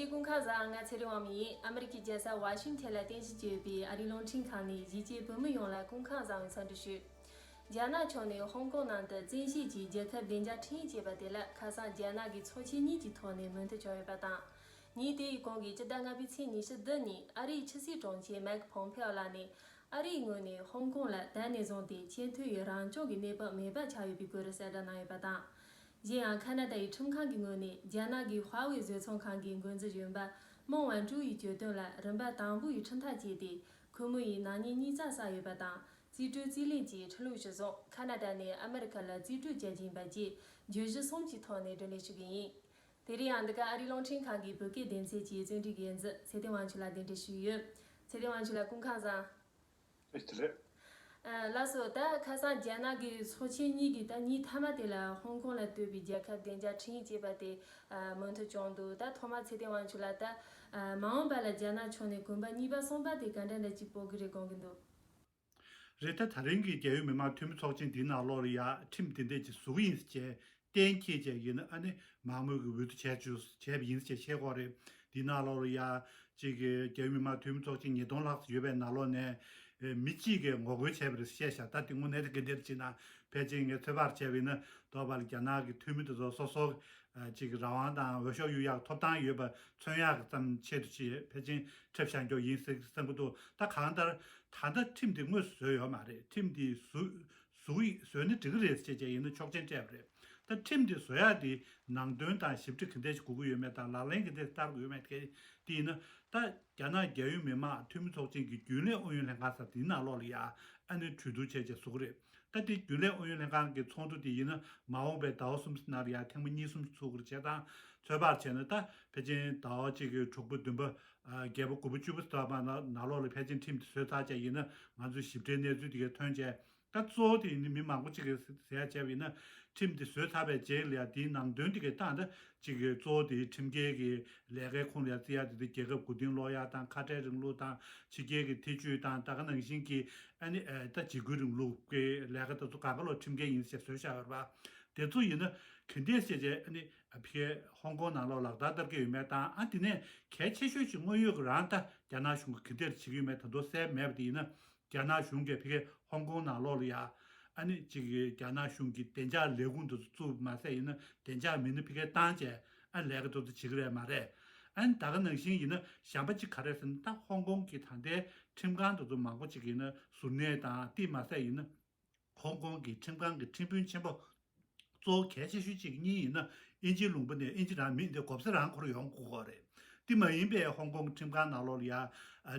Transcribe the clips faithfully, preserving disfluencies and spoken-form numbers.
སྐུ་ཁམས་བཟང་། ང་ཚེ་རིང་དབང་མོ་ཡིན། ཨ་མི་རི་ཀའི་རྒྱལ་ས་ཝ་ཤིང་ཐན་ལ་རྟེན་གཞི་བྱས་ཡོད་པའི་ཨ་རིའི་རླུང་འཕྲིན་ཁང་ནས་གཞིས་བྱེས་བོད་མི་ཡོངས་ལ་སྐུ་ཁམས་བཟང་བའི་འཚམས་འདྲི་ཞུ། རྒྱ་ནག་ཕྱོགས་ནས་ཧོང་ཀོང་ནང་དུ་བཙན་ཤེད་ཀྱིས་རྒྱལ་ཁབ་བདེ་འཇགས་ཁྲིམས་ཡིག་བཅད་པ་དེ་ལ་ཁ་སང་རྒྱ་ནག་གིས་ཚོགས་ཆེན་གཉིས་ཀྱི་ཐོག་ནས་མོས་མཐུན་བྱུང་ཡོད་པ་དང་། ཉིན་དེའི་གོང་གི་སྤྱི་ཟླ་ལྔ་པའི་ཚེས་ཉི་ཤུ་བདུན་ཉིན་ཨ་རིའི་ཕྱི་སྲིད་དྲུང་ཆེ་མེག་ཕོམ་ཕེའོ་ལགས་ནས་ཨ་རིའི་ངོས་ནས་ཧོང་ཀོང་ལ་ད་ནས་བཟུང་སྟེ་ཆེས་མཐོའི་རང་སྐྱོང་གི་གནས་བབ་མེད་པ་ཆགས་ཡོད་པའི་སྐོར་གསལ་བསྒྲགས་གནང་ཡོད་པ་དང་། གཞན་ཡང་ཁ་ན་ཏཱ་ཡི་ཁྲིམས་ཁང་གི་ངོས་ནས་རྒྱ་ནག་གི་ཧྭ་ཝེ་བཟོ་ཚོང་ཁང་གི་འགོ་འཛིན་གཞོན་པ་མོང་ཝན་ཀྲུའུ་ཡི་གྱོད་དོན་ལ་རིམ་པ་དང་པོ་ཡི་ཁྲིམས་ཐག་བཅད་དེ། ཁོ་མོ་ཡིས་ནག་ཉེས་གཉིས་ཀ་བསགས་ཡོད་པ་དང་། རྩིས་སྤྲོད་རྩིས་ལེན་གྱི་ཁྲིམས་ལུགས་གཞིར་བཟུང་ཁ་ན་ཏཱ་ནས་ཨ་མི་རི་ཀ་ལ་རྩིས་སྤྲོད་བྱ་རྒྱུ་ཡིན་པ་བཅས་བརྗོད་གཞི་གསུམ་གྱི་ཐོག་ནས་བསྡུ་ལེན་ཞུ་གི་ཡིན། དེ་རིང་ཡང་འདི་ག་ཨ་རིའི་རླུང་འཕྲིན་ཁང་གི་བོད་སྐད་སྡེ་ཚན་གྱི་རྩོམ་སྒྲིག་འགན་འཛིན་ཚེ་བརྟན་དབང་ཕྱུག་ལ་གདན་འདྲེན་ཞུས་ཡོད། ཚེ་བརྟན་དབང་ཕྱུག་ལགས་སྐུ་ཁམས་བཟང་། ཨེ་དེ་རེད། ཨ། ལགས་སོ། ད་ཁ་སང་རྒྱ་ནག་གི་ཚོགས་ཆེན་གཉིས་ཀྱི་ད་ཉིན་མཐའ་མ་དེ་ལ་ཧོང་ཀོང་ལ་ལྟོས་པའི་རྒྱལ་ཁབ་བདེ་འཇགས་ཁྲིམས་ཡིག་ཅེས་པ་དེ་ཨ་མོས་མཐུན་བྱུང་འདུག་ད་ཐོག་མར་ཚེ་བརྟན་དབང་ཕྱུག་ལ་ད་ཨ་མ་འོངས་པ་ལ་རྒྱ་ནག་ཕྱོགས་ནས་གོམ་པ་གཉིས་པ་གསུམ་པ་དེ་ག་འདྲ་འདྲ་ཅིག་སྤོ་གི་རེད་དགོངས་ཀྱི་འདུག་རེད། ད་ད་རིང་གི་རྒྱལ་ཡོངས་མི་དམངས་འཐུས་མི་ཚོགས་ཆེན་འདིའི་ནང་ལོགས་ལ་ཡ་ཁྲིམས་དེ་འདྲས་ཅིག་བཟོ་གི་ཡིན་ཟེར་བྱས་གཏན་འཁེལ་བྱས་ཡིན་ན། ཨ་ནི་མང་མོས་ཀྱི་འོས་བསྡུ་བྱས་བཅུག་བྱས་པ་ཡིན་ཟེར་བྱས་བཤད་ཀྱི་ཡོད་རེད། འདིའི་ནང་ལོགས་ལ་ཡ་ཅིག་གི་རྒྱལ་ཡོངས་མི་དམངས་འཐུས་མི་ཚོགས་ཆེན་ཉིས་སྟོང་ལྷག་ཙམ་ཡོད་པའི་ནང་ལོགས་ནས་ཨེ་མི་གཅིག་གིས་ངོ་རྒོལ་བྱས་པ་རེད་ཟེར་བཤད་བཞག་ད་དེ་དངོས་གནས་དེ་ག་འདྲས་བྱས་ན་ཕལ་ཆེར་ངས་ཚོད་དཔག་བྱས་པ་ཡིན་ན་དོགས་པ་ལ་རྒྱ་ནག་གི་འཐུས་མི་དེ་ཚོ་སོ་སོ་ཨ་ཅིག་རང་དབང་དང་འོས་ཤོག་གཡུག་ཡག་ཐོབ་ཐང་ཡོད་པ་མཚོན་ཡག་གི་ཙམ་ཆེད་དུ་ཅིག་ཕལ་ཆེར་འཁྲབ་བཞག་རྒྱུ་ཡིན་ཟེར་བསམ་གྱི་འདུག་ད་གང་ལྟར་ད་ལྟ་ཁྲིམས་དེ་དངོས་སུ་བཟོས་ཡོད་མ་རེད། ཁྲིམས་དེ་བཟོ་བཟོ་ཡི་བཟོས་ན་འགྲིག་གི་རེད་ཟེར་བྱས་ཡིན་ན་ཆོག་མཆན་སྤྲད་པ་རེད། ད་ཁྲིམས་དེ་བཟོ་ཡག་དེ་ནང་དོན་དང་ཞིབ་ཕྲ་ག་འདྲས་ཞིག་དགོས་ཀྱི་ཡོད་མེད་དང་ལག་ལེན་ག་འདྲས་བསྟར་དགོས་ཡོད་མེད་དེ་དེ་ཡིན་ན། ད་རྒྱ་ནག་རྒྱལ་ཡོངས་མི་དམངས་འཐུས་མི་ཚོགས་ཆེན་གྱི་རྒྱུན་ལས་ཨུ་ཡོན་ལྷན་ཁང་ཟེར་དེའི་ནང་ལོགས་ལ་ཡ་ཨ་ནི་གྲོས་བསྡུར་བྱས་བྱས་བཟོ་གི་རེད། ད་དེ་རྒྱུན་ལས་ཨུ་ཡོན་ལྷན་ཁང་གི་ཚོགས་འདུ་དེ་ཡིན་ན་མ་འོངས་པའི་ཟླ་བ་གསུམ་ཙམ་ནང་ལ་ཡ་ཐེངས་མ་གཉིས་གསུམ་ཞིག་ཚོགས་ཀྱི་རེད་བྱས་ཙང་། ཚོད་དཔག་བྱས་ན་ད་ཕལ་ཆེར་ཟླ་བ་གཅིག་གི་དྲུག་པ་བདུན་པ་ཨ་བརྒྱད་པ་དགུ་པ་བཅུ་པ་ཙམ་ནང་ལོགས་ལ་ཕལ་ཆེར་ཁྲིམས་དེ་བཟོས་ཚར་བྱས་ཡིན་ན་ང་ཚོས་ཞིབ་ཕྲའི་གནས་ཚུལ་དེ་ག་ཐོན་བྱས། ད་གཙོ་བོ་དེ་ཡིན་ན་མི་མང་པོ་ཅིག་གིས་ཟེར་ཡ་བྱས་པ་ཡིན་ན། ཁྲིམས་དེ་བཟོས་ཚར་བའི་རྗེས་ལ་ཡ་དེའི་ནང་དོན་དེ་གའི་སྟངས་ད་ཅིག་གི་གཙོ་བོ་དེ་ཁྲིམས་འགལ་གྱི་ལས་ཀའི་ཁོངས་ལ་ཡ་བརྩི་ཡ་དེ་དེ་རྒྱལ་ཁབ་མགོ་རྟིང་སློག་ཡ་དང་ཁ་བྲལ་རིང་ལུགས་དང་ཕྱི་རྒྱལ་གྱི་ཐེ་བྱུས་དང་ད་ག་ནང་བཞིན་གྱི་ཨ་ནི་ཨ་ད་འཇིགས་སྐུལ་རིང་ལུགས་ཀྱི་ལས་ཀ་དེ་ཚོ་གང་ག་ལོ་ཁྲིམས་འགལ་ཡིན་ཟེར་བཟོས་བཞག་ཡོད་རེད་པ། དེ་ཚོ་ཡིན་ན་ག་འདྲས་བྱས་བྱས་ཨ་ནི་ཕ་གིའི་ཧོང་ཀོང་ནང་ལོགས་ལག་བསྟར་བསྟར་གྱི་ཡོད་མེད་དང་ཨ་དེ་ནས་གལ་ཆེ་ཤོས་ཤིག་དངོས་ཡོད་ཀྱི་རང་ད་རྒྱ་ནག་གཞུང་གིས་ག་འདྲས་བྱེད་ཀྱི་ཡོད་མེད་ད་དུང་གསལ་མེད་པ་དེ་ཡིན་ན། རྒྱ་ནག་གཞུང་གིས་ཕ་གིའི་ཧོང་ཀོང་ནང་ལོགས་ལ་ཡ་ཨ་ནི་ཅིག་རྒྱ་ནག་གཞུང་གི་བདེ་འཇགས་ལས་ཁུངས་དེ་ཚོ་བཙུགས་མ་ཟད་ཡིན་ན་བདེ་འཇགས་མི་སྣ་ཕ་གིར་བཏང་བྱས་ཨ་ལས་ཀ་དེ་ཚོ་བྱེད་ཀྱི་རེད་མ་རེད། ཨ་ནི་ད་ག་ནང་བཞིན་ཡིན་ན་གཞན་པ་ཅིག་ག་རེ་ཟེར་ན་ད་ཧོང་ཀོང་གི་ད་ལྟའི་ཁྲིམས་ཁང་དེ་ཚོ་མང་པོ་ཅིག་ཡིན་ན་གཟུར་གནས་དང་དེ་མ་ཟད་ཡིན་ན་ཧོང་ཀོང་གི་ཁྲིམས་ཁང་གི་ཁྲིམས་དཔོན་ཆེན་པོ་གཙོ་བོ་གལ་ཆེ་ཤོས་གཅིག་གཉིས་ཡིན་ན་དབྱིན་ཇིའི་ལུང་པ་ནས་དབྱིན་ཇི་རང་མི་འདི་གོ་ས་རང་འཁོར་ཡོང་དགོས་ཀྱི་རེད། དེ་མ་ཡིན་པའི་ཧོང་ཀོང་གི་ཁྲིམས་ཁང་ནང་ལོགས་ལ་ཡ་ཨ་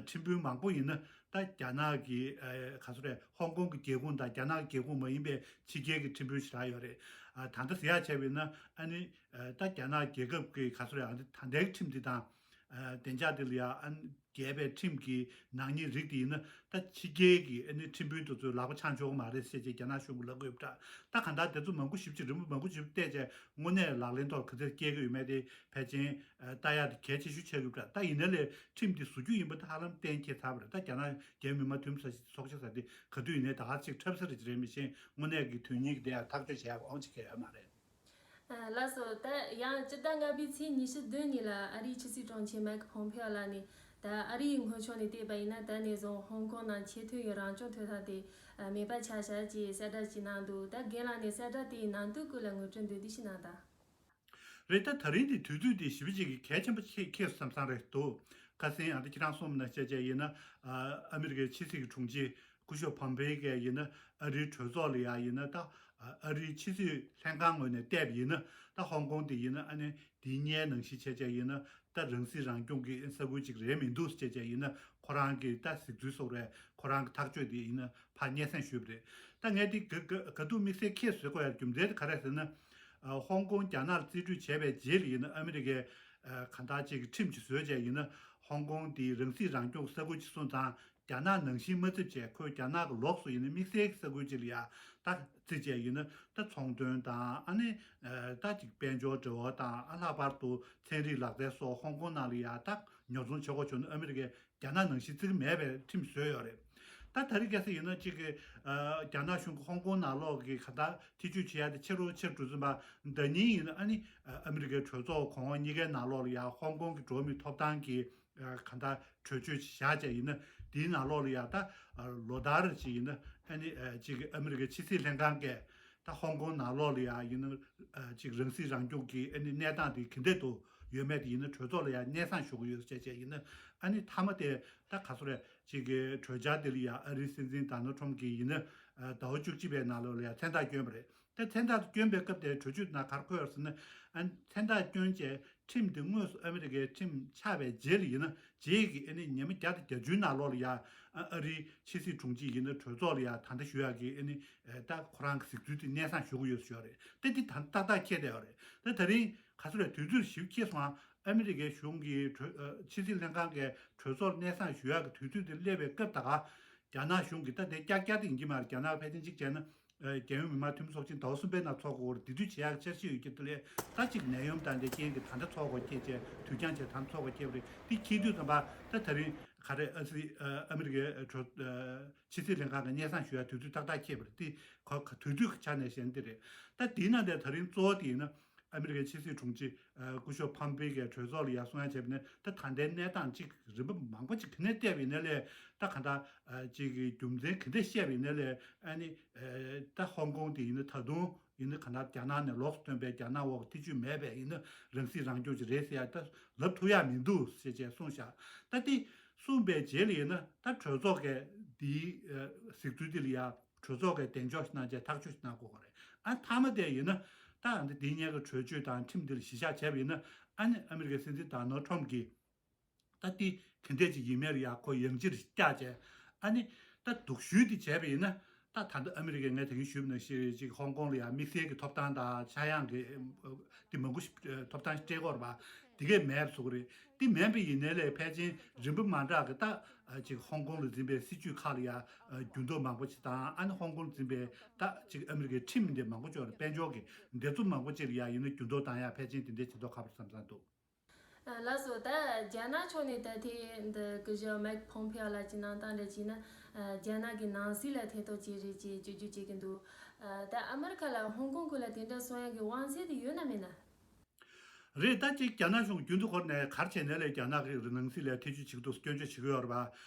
ཁྲིམས་དཔོན་མང་པོ་ཡིན་ན་ད་རྒྱ་ནག་གི་ཨ་ག་ཚོད་རེད། ཧོང་ཀོང་གི་རྒྱལ་ཁོངས་དང་རྒྱ་ནག་གི་རྒྱལ་ཁོངས་མ་ཡིན་པའི་ཕྱི་རྒྱལ་གྱི་ཁྲིམས་དཔོན་ཞིག་རག་ཡོད་རེད། ཨ་ད་ལྟ་ཟེར་ཡག་བྱས་པ་ཡིན་ན་ཨ་ནི་ཨ་ད་རྒྱ་ནག་རྒྱལ་ཁབ་ཀྱི་ག་ཚོད་རེད། ཨ་ད་ལྟའི་ཁྲིམས་འདི་དང་ཨ་བདེ་འཇགས་འདི་ལ་ཡ་ཨ་འགལ་བའི་ཁྲིམས་ཀྱི་ནག་ཉེས་རིགས་དེ་ཡིན་ན་ད་ཕྱི་རྒྱལ་གྱི་ཨ་ནི་ཁྲིམས་དཔོན་དེ་ཚོའི་ལག་པ་འཆང་ཆོག་གི་མ་རེད་ཟེར་བྱས་རྒྱ་ནག་གཞུང་གིས་ལབ་ཀྱི་ཡོད་པ་འདྲ། ད་གང་ལྟར་དེ་ཚོ་མང་པོ་ཞིབ་ཅིག་རིམ་པ་མང་པོ་ཞིབ་བལྟས་བྱས་དངོས་གནས་ལག་ལེན་ཐོག་ག་ཚོད་སྐྱེལ་གྱི་ཡོད་མེད་དེ་ཕལ་ཆེར་ཨ་ལྟ་ཡག་དེ་གལ་ཆེ་ཤོས་ཆགས་ཀྱི་ཡོད་པ་འདྲ། ད་ཡིན་ན་ལས་ཁྲིམས་དེ་བཟོ་རྒྱུ་ཡིན་པ་ད་ཧ་ལམ་གཏན་འཁེལ་ཚར་བ་རེད། ད་རྒྱ་ནག་རྒྱལ་མི་མང་འཐུས་མི་ཚོགས་ཆེན་ཟེར་དེ་ག་དུས་ཡིན་ནའི་ད་ག་ཅིག་འཁྲབ་ས་རེད་ཅིག་རེད། མི་ཤེས་དངོས་གནས་ཀྱི་དོན་སྙིང་གི་དེ་ཡང་ཐག་གཅོད་བྱེད་ཡག་འོང་ཅིག་གལ་ཡོད་མ་རེད། ལགས་སོ། ད་ཡང་སྤྱི་ཟླ་ལྔ་པའི་ཚེས་ཉི་ཤུ་བདུན་ཉིན་ལ་ཨ་རིའི་ཕྱི་སྲིད་དྲུང་ཆེ་མེག་ཕོམ་ཕེའོ་ལགས་ནས་ད་ཨ་རིའི་ངོས་ཕྱོགས་ནས་བལྟས་པ་ཡིན་ན་ད་ནས་བཟུང་ཧོང་ཀོང་ནང་ཆེས་མཐོའི་རང་སྐྱོང་ཐོབ་ཐང་དེ་མེད་པ་ཆགས་བཞག་ཅེས་གསལ་བསྒྲགས་ཅིག་གནང་འདུག་ད་རྒན་ལགས་ནས་གསལ་བསྒྲགས་དེའི་ནང་དོན་སྐོར་ལ་ངོ་སྤྲོད་མདོར་བསྡུས་ཤིག་གནང་དང་། རེད། ད་ད་རིང་འདི་དུས་ཚོད་འདི་ཞེ་པོ་ཅིག་གི་གལ་ཆེན་པོ་ཆེ་ཁེལ་བསམ་བསམ་རེད་འདུག་ཁ་སང་ཨ་ད་ཁྱེད་རང་གསུངས་ན་བཤད་བྱས་ཡིན་ན་ཨ་ཨ་མི་རི་ཀའི་ཕྱི་སྲིད་ཀྱི་དྲུང་ཆེ་སྐུ་ཞབས་ཕོམ་པེ་གས་ཡིན་ན་ཨ་རིའི་གྲོས་ཚོགས་ལ་ཡ་ཡིན་ན་ད་ཨ་རིའི་ཕྱི་སྲིད་ལྷན་ཁང་ངོས་ནས་བལྟས་པ་ཡིན་ན་ད་ཧོང་ཀོང་དེ་ཡིན་ན་ཨ་ནི་དེ་སྔའི་ནང་བཞིན་བྱས་བྱས་ཡིན་ན་ད་རང་སྲིད་རང་སྐྱོང་གི་ས་ཁུལ་ཅིག་རེད་མི་འདུག་བྱས་བྱས་ཡིན་ན་ཁོ་རང་གི་ད་གཟིགས་ཚུལ་སོགས་རེད། ཁོ་རང་གི་ཐག་གཅོད་དེ་ཡིན་ན་ཕར་སྙན་སེང་ཞུས་པ་རེད། ད་ངས་དེ་ག་ག་ག་དུས་དམིགས་བསལ་ཁྱེད་བཟོས་དགོས་ཡ་རྒྱུ་མཚན་དེ་ག་རེ་ཟེར་ན། ཨ་ཧོང་ཀོང་རྒྱ་ནག་ལ་རྩིས་སྤྲོད་བྱས་པའི་རྗེས་ལ་ཡིན་ན་ཨ་མི་རི་ཀའི་ཨ་གང་ལྟར་ཅིག་གི་ཁྲིམས་ཅིག་བཟོས་བྱས་ཡིན་ན་ཧོང་ཀོང་དེ་རང་སྲིད་རང་སྐྱོང་ས་ཁུལ་ཅིག་སོང་ཙང་རྒྱ་ནག་ནང་བཞིན་མ་བརྩིས་བྱས་ཁོས་རྒྱ་ནག་གི་ལོགས་སུ་ཡིན་ན་དམིགས་བསལ་གྱི་ས་ཁུལ་ཅིག་ལ་ཡ་ད་བརྩིས་བྱས་ཡིན་ན་ད་ཚོང་དོན་དང་ཨ་ནི་ཨ་ད་ཅིག་དཔལ་འབྱོར་འབྲེལ་བ་དང་ཨ་ལྷག་པར་དུ་ཚན་རིག་ལག་རྩལ་སོགས་ཧོང་ཀོང་ནང་ལ་ཡ་ད་ཉོ་ཚོང་བྱེད་དགོས་བྱུང་ན་ཨ་མི་རི་ཀས་རྒྱ་ནག་ནང་བཞིན་བརྩི་གི་མེད་པའི་ཁྲིམས་བཟོས་ཡོད་རེད། ད་ད་རེས་གལ་སྲིད་ཡིན་ན་གཅིག་གི་ཨ་རྒྱ་ནག་གཞུང་གི་ཧོང་ཀོང་ནང་ལོགས་ཀྱི་ག་ད་ཐེ་ཇུས་བྱེད་ཡ་དེ་ཆེ་རུ་ཆེ་རུ་འགྲོ་ཙམ་པ་ཟླ་ཉིན་ཡིན་ན་ཨ་ནི་ཨ་མི་རི་ཀའི་གྲོས་ཚོགས་གོང་འོག་གཉིས་ཀའི་ནང་ལོགས་ལ་ཡ་ཧོང་ཀོང་གི་འགྲོ་བ་མིའི་ཐོབ་ཐང་གི་ཨ་ག་ད་གྲོས་ཆོད་བཞག་བྱས་ཡིན་ན་དེའི་ནང་ལོགས་ལ་ཡ་ད་ཨ་ལོ་ལྟར་ཅིག་ཡིན་ན་ཨ་ནི་ཨ་གཅིག་གི་ཨ་མི་རི་ཀའི་ཕྱི་སྲིད་ལྷན་ཁང་གིས་ད་ཧོང་ཀོང་ནང་ལོགས་ལ་ཡ་ཡིན་ན་ཨ་གཅིག་རང་སྲིད་རང་སྐྱོང་གི་ཨ་ནི་གནས་སྟངས་དེ་ག་འདྲས་འདུག་ཡོད་མེད་དེ་ཡིན་ན་གྲོས་ཚོགས་ལ་ཡ་སྙན་སེང་ཞུ་གི་ཡོད་ཟེར་བྱས་བྱས་ཡིན་ན་ཨ་ནི་མཐའ་མ་དེ་ད་ག་ཚོད་རེད། གཅིག་གི་གྲོས་འཆར་དེ་ལ་ཡང་ཨ་རིའི་སྲིད་འཛིན་ཌོ་ནལ་ཊམ་གྱིས་ཡིན་ན་ཟླ་བ་བཅུ་གཅིག་པའི་ནང་ལོགས་ལ་ཡང་མཚན་རྟགས་བསྐྱོན་པ་རེད། དེ་མཚན་རྟགས་བསྐྱོན་པའི་སྐབས་དེར་གྲོས་ཆོད་ནང་ག་རེ་འཁོད་ཡོད་ཟེར་ན། ཨ་མཚན་རྟགས་བསྐྱོན་རྗེས་ཁྲིམས་དེ་དངོས་སུ་ཨ་མི་རི་ཀའི་ཁྲིམས་ཆགས་པའི་རྗེས་ལ་ཡིན་ན་རྗེས་ཀྱི་ཨ་ནི་ཉི་མ་བརྒྱ་དང་བརྒྱད་ཅུའི་ནང་ལོགས་ལ་ཡང་ཨ་རིའི་ཕྱི་སྲིད་དྲུང་ཆེ་ཡིན་ན་གྲོས་ཚོགས་ལ་ཡང་ད་ལྟ་ཞུ་ཡག་གི་ཨ་ནི་ད་ཁོ་རང་གི་གཟིགས་ཚུལ་དེ་སྙན་སེང་ཞུ་གི་ཡོད་ཟེར་ཡོད་རེད། དེ་དེ་ད་ཏག་ཏག་འཁེལ་བསྡད་ཡོད་རེད། ད་ད་རིང་ག་ཚོད་རེད། དུས་ཚོད་ཞིབ་འཁེལ་སོང་ཨ། ཨ་མི་རི་ཀའི་གཞུང་གིས་གྲོས་ཨ་ཕྱི་སྲིད་ལྷན་ཁང་གིས་གྲོས་ཚོགས་སྙན་སེང་ཞུ་ཡག་གི་དུས་ཚོད་དེ་སླེབས་པའི་སྐབས་དང་། རྒྱ་ནག་གཞུང་གིས་ད་དེ་ཀྱག་ཀྱག་དེ་ཡིན་གྱི་མ་རེད། རྒྱ་ནག་ཕལ་ཆེར་གཅིག་བྱས་ན་ཨ་རྒྱལ་ཡོངས་མི་དམངས་འཐུས་མི་ཚོགས་ཆེན་ཟླ་བ་གསུམ་པའི་ནང་ཚོགས་དགོས་རེད། དེ་དུས་བྱེད་ཡག་གི་འཆར་གཞི་ཡོད་ཀྱི་དེ་ལས་ད་ཅིག་ནད་ཡམས་དང་དེ་རྐྱེན་གྱིས་ད་ལྟ་ཚོགས་དགོས་སྐད་ཆ་དུས་འགྱངས་བྱས་ད་ལྟ་ཚོགས་དགོས་སྐད་རེད། དེ་འཁེལ་དུས་ཙམ་པ་ད་ད་རིང་ག་རེ་ཨ་སི་ཨ་ཨ་མི་རི་ཀའི་གྲོས་ཨ་ཕྱི་སྲིད་ལྷན་ཁང་གི་སྙན་སེང་ཞུ་ཡག་དུས་ཚོད་ཏག་ཏག་འཁེལ་བ་རེད། དེ་ག་ག་དུས་ཚོད་ཀྱི་ཆ་ནས་བཤད་ན་དེ་རེད། ད་དེའི་ནང་དེ་ད་རིང་གཙོ་བོ་དེ་ཡིན་ན། ཨ་མི་རི་ཀའི་ཕྱི་སྲིད་དྲུང་ཆེ་ཨ་སྐུ་ཞབས་ཕམ་པེ་གིས་གྲོས་ཚོགས་ལ་ཡར་གསུང་ཡ་བྱས་པ་ནི་ད་ད་ལྟའི་གནས་སྟངས་གཅིག་རིམ་པ་མང་པོ་ཅིག་ག་ནས་བལྟས་པ་ཡིན་ན་ལས་ད་ག་ད་ཨ་ཅིག་གི་རྒྱུ་མཚན་ག་འདྲ་བཤད་པ་ཡིན་ན་ལས་ཨ་ནི་ཨ་ད་ཧོང་ཀོང་དེ་ཡིན་ན་ད་དུང་ཡིན་ན་ག་ད་རྒྱ་ནག་ནས་ལོགས་སུ་ཐོན་པའི་རྒྱ་ནག་འོག་ཐེ་བྱུས་མེད་པའི་ཡིན་ན་རང་སྲིད་རང་སྐྱོང་ཅིག་རེད་ཟེར་ཡ་ད་ལབ་ཐུབ་ཡ་མི་འདུག་ཟེར་བྱས་གསུངས་ཤག་ད་དེ་གསུངས་པའི་རྗེས་ལ་ཡིན་ན་ད་གྲོས་ཚོགས་ཀྱི་དེའི་ཨ་གཟིགས་ཚུལ་དེ་ལ་ཡ། གྲོས་ཚོགས་ཀྱིས་གདེང་འཇོག་ཞིག་གནང་བྱས་ཐག་གཅོད་ཞིག་གནང་དགོས་པ་རེད། ཨ་མཐའ་མ་དེ་ཡིན་ན་ད་ཨ་འདི་འདི་གཉིས་ཀྱི་གྲོས་ཆོད་དང་ཁྲིམས་འདི་ལ་གཞི་བཞག་བྱས་པ་ཡིན་ན་ཨ་ནི་ཨ་མི་རི་ཀའི་སྲིད་འཛིན་ཌོ་ནལ་ཊམ་གྱིས་ད་འདི་ག་འདྲས་ཅིག་ཡིན་མིན་ལ་ཡ་ཁོ་ཡང་ཅིག་བསྐྱར་བྱས་ཨ་ནི་ད་སྡུག་ཤོས་འདི་བྱས་པ་ཡིན་ན་ད་ད་ལྟ་ཨ་མི་རི་ཀས་ངས་ད་གིན་ཞུས་པ་ནང་བཞིན་ཅིག་ཧོང་ཀོང་ལ་ཡ་དམིགས་བསལ་གྱི་ཐོབ་ཐང་དང་ཆག་ཡང་གི་འདི་མང་པོ་ཞིག་ཐོབ་ཐང་ཞིག་སྤྲད་ཀྱི་ཡོད་རེད་པ། དེ་གས་མེད་པ་བཟོ་གི་རེད། དེ་མིན་པ་ཡིན་ནའི་ལས་ཕལ་ཆེར་རིམ་པ་མ་འདྲ་གི་ད་ཨ་ཅིག་ཧོང་ཀོང་ལ་འཛིན་པའི་སྲིད་བྱུས་ཁག་ལ་ཡ་ཨ་འགྱུར་ལྡོག་མང་པོ་ཅིག་དང་ཨ་ནི་ཧོང་ཀོང་ལ་འཛིན་པའི་ད་ཅིག་ཨ་མི་རི་ཀའི་ཁྲིམས་འདི་མང་པོ་ཅིག་ཡོད་རེད། དཔལ་འབྱོར་གྱི་འདི་ཚོ་མང་པོ་ཅིག་ལ་ཡ་ཡིན་ན་འགྱུར་ལྡོག་བཏང་ཡ་ཕལ་ཆེར་དེ་འདྲས་བྱེད་མདོག་ཁ་པོ་བསམ་བསམ་འདུག་ཨ་ལགས་སོ། ད་རྒྱ་ནག་ཕྱོགས་ནས་ད་ཐེངས་འདི་སྐུ་ཞབས་མེག་ཕོམ་ཕེ་ཨོ་ལགས་ཀྱི་གནང་སྟངས་འདྲ་བྱས་ན་ཨ་རྒྱ་ནག་གི་ནང་སྲིད་ལ་ཐེ་གཏོགས་བྱས་རེད་ཅེས་བརྗོད་རྒྱུ་བྱེད་ཀྱི་འདུག་ཨ་ད་ཨ་མི་རི་ཁ་ལ་ཧོང་ཀོང་ཁུལ་ལ་དེ་འདྲ་གསུང་ཡ་གི་དབང་ཚད་དེ་ཡོད་ན་མེད་ན། རེད། ད་ཅིག་རྒྱ་ནག་གཞུང་རྒྱུན་དུ་འཁོར་ནས་ག་རེ་བྱས་ནའི་ལས་རྒྱ་ནག་གི་ནང་སྲིད་ལ་ཐེ་བྱུས་བྱེད་ཀྱི་འདུག་སྐྱོན་བརྗོད་བྱེད་ཀྱི་ཡོད་རེད་པ།